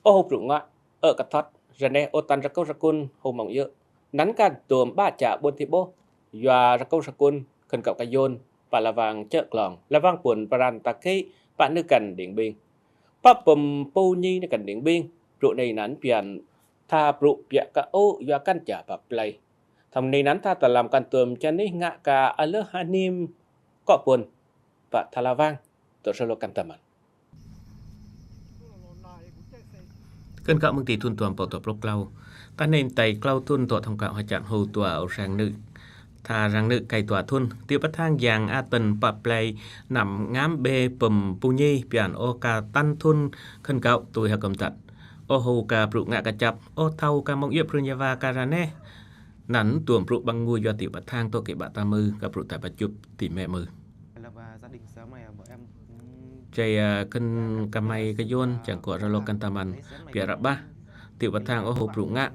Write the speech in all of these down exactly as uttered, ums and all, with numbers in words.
Ôh hô brŭ ngă, ơ̆ kơthŏt, ră anai ôh tăn rơkâo rơkŭn hô mơ̆ng yơ̆. Anăn kăn tuôm ƀă čă ƀuôn ti ƀôh, yua rơkâo rơkŭn khân kâo kơ Yuôn, pă lŏ wang čơ̆ klong, lŏ wang ƀuôn pran ta kĭ, pă nư kăn Điện Biên. Pă pơm pô nhi nư kăn Điện Biên, brŭ anei anăn pian, tha brŭ biă kơ ôh yua kăn čă pă plei. Thăm anei anăn tha tơlăm kăn tuôm čă anih ngă kơ alơh anim kŏ ƀuôn, pă tha lŏ wang, tŏ sơ lô kăn tơmăn. Khân kâo mơ̆ng ti thŭn tuăm pă tŏ prŏk klâo. Tah anei mtei klâo thŭn tŏ thŏng kâo hơčăn hô tua ơ sang nư. Tha răng nư kei tua thŭn. Ti pă thang yang a tăn pă plei năm ngăm bê pơm pô nhi pian ôh kơ tăn thŭn khân kâo tui hơkơm tăt. Ôh hô kơ brŭ ngă kơ čăp. Ôh thâo kơ mơ̆ng yơ̆ prun yava kơ ră anai. Anăn tuôm brŭ ƀăng ngui yua ti pă thang tŏ kĭ ƀă ta mư kơ brŭ ta pă čŭp ti mĕ mư. Čei, ơ, khân kơ mei kơ Yuôn čang kŏ ră lô kăn tơmăn, biă ră ƀă. Ti pă thang ôh hô brŭ ngă.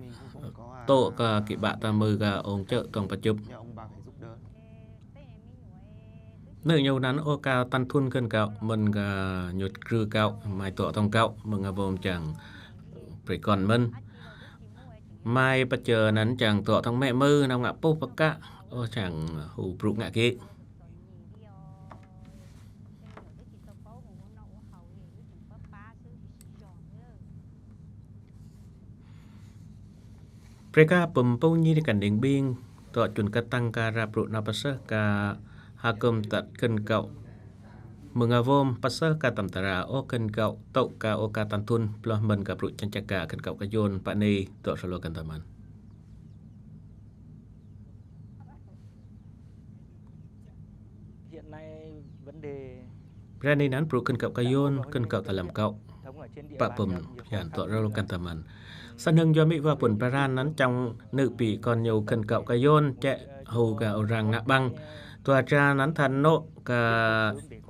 Tŏ kơ kĭ ƀă ta mư kơ ŏng čơ̆ tŏng pă čŭp. Nư ñu anăn ôh kơ tăn thŭn khân kâo, mơ̆n kơ ñu krư kâo, mei tŏ thŏng kâo, mơ̆ng a wôm čang brei kŏn mơ̆n. Mei pă čơ anăn čang tŏ thŏng mĕ mư, nao ngă pôh pơkă, ôh čang hô brŭ ngă kĭ. Brei kơ pơm pô nhi nư kăn Điện Biên, tŏ čun kơtang kơ ră brŭ nao pơsơh kơ hơkơm tăt khân kâo. Mơ̆ng a wôm pơsơh kơ tăm tơra ôh khân kâo tŏ kơ ôh kơ tăn thŭn, blŏh mơ̆n kơ brŭ čăn čă kơ khân kâo kơ Yuôn pă anei tŏ sơ lô kăn tơmăn. Ră anei anăn brŭ khân kâo kơ Yuôn, khân kâo tơlăm kâo. Pă pơm yan tŏ ră lô kăn tơmăn. Sa hnơ̆ng yua mĭ wa ƀuôn pran anăn čang nư pi kŏn ñu khân kâo kơ Yuôn, čĕ hô kơ ôh răng ngă ƀăng. Tua ča anăn tha nŏ kơ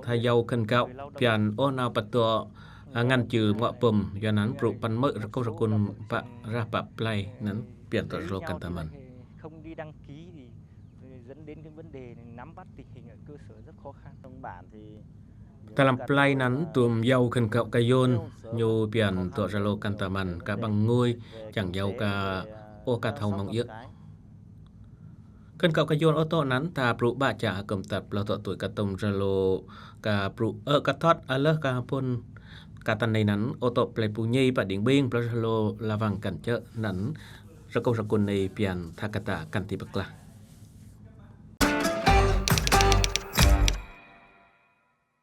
tha yâo khân kâo, pian ôh nao pă tŏ, a, ngăn čư mŏ pơm, yua anăn brŭ păn mơ̆ rơkâo rơkŭn pă ră pă plei anăn pian tŏ ră lô kăn tơmăn. Tơlăm plei anăn tuôm yâo khân kâo kơ Yuôn, ñu pian tŏ ră lô kăn tơmăn kơ ƀăng ngui, čang yâo kơ ôh kơ thâo mơ̆ng yơ̆. Khân kâo kơ Yuôn ôh tŏ anăn tha brŭ ƀă čă hơkơm tăt blŏh tŏ tui kơ tŭm ră lô kơ brŭ ơ̆ kơthŏt alơh kơ pŭn kơ tăn anei anăn ôh tŏ plei pô nhi pă Điện Biên blŏh ră lô lŏ wang kăn čơ̆ anăn rơkâo rơkŭn anei pian tha kơ ta kăn ti pơklah.